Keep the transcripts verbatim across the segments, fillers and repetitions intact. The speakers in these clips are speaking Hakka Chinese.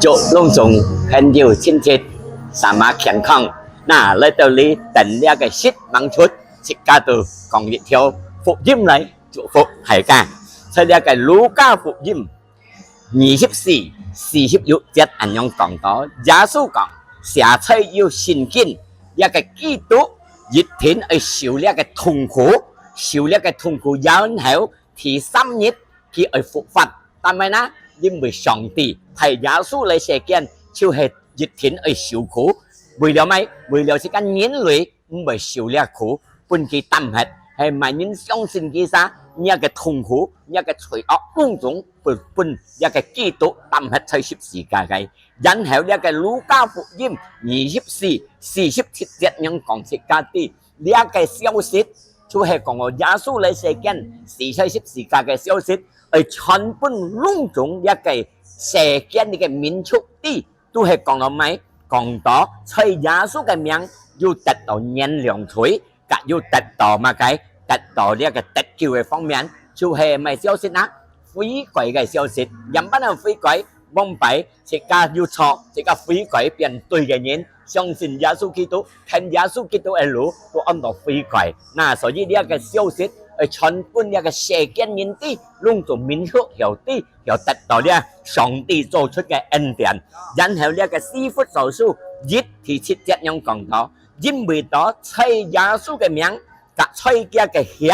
祝攏總朋友親戚，sama健康。那來到這等這个食吂出，自家都講一條福音來祝福大家。在這个路加福音二十四、四十六節恁樣講到，耶穌講，寫在有聖經，這个基督一定愛受這个痛苦，受這个痛苦，然後第三日佢愛復活。但係呢，因為上帝派耶穌來世間，就係一定愛受苦。為了麼个？為了自家人類毋會受這苦，分佢擔忒。係麼人相信佢儕，這个痛苦，這个罪惡，攏總分，分這个基督擔忒在十字架个。然後這个路加福音二十四、四十七節樣講自家知，這个消息就係講哦，耶穌來世間，死在十字架个消息，愛傳分攏總這个世間這个民族知，都係講到麼个？講到在耶穌个名有得到原諒罪，甲有得到麼个？得到這个得救个方面，就係麼个消息啊？悔改个消息。仰般个悔改？往擺自家有錯，自家悔改變對个人，相信耶穌基督，聽耶穌基督个路，都安到悔改。那所以這个消息愛傳分這个世間人知，攏總民族曉知，曉得到這上帝做出个恩典。然後這个以弗所書一第七節樣講到，因為到在耶穌个名，甲在佢个血，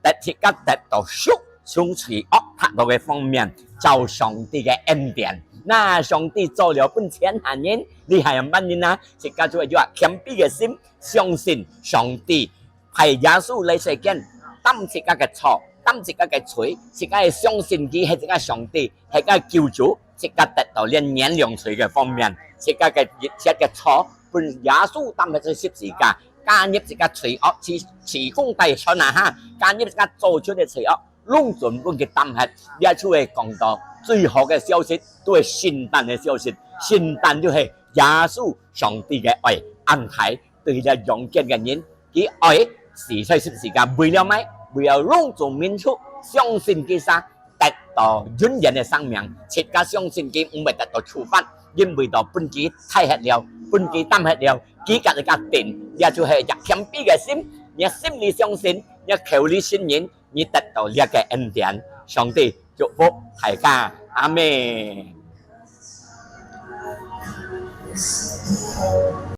得自家得到贖，從罪惡脫離个方面，照上帝个恩典。那上帝做了分全下人，你還仰般人啊？自家就愛有謙卑个心，相信上帝派耶穌來世間，擔自家个錯，擔自家个罪，自家愛相信佢係自家上帝，係自家救主，自家得到這原諒罪个方面，自家个一切个錯，分耶穌擔在十字架，加入自家罪惡，自，自家个罪啊哈，加入自家做出个罪惡，攏總分佢擔忒。這就係講到最好个消息，就係聖誕个消息。聖誕就係耶穌上帝个愛，恁大對這陽間个人，佢愛死在十字架，為了麼个？為了攏總民族相信佢儕得到永遠个生命，自家相信佢毋會得到處罰，因為到分佢大忒了，分佢擔忒了，佢甲自家定，這就係一謙卑个心，你心裡相信，你口裡承認，你得到這个恩典。上帝祝福大家，阿們。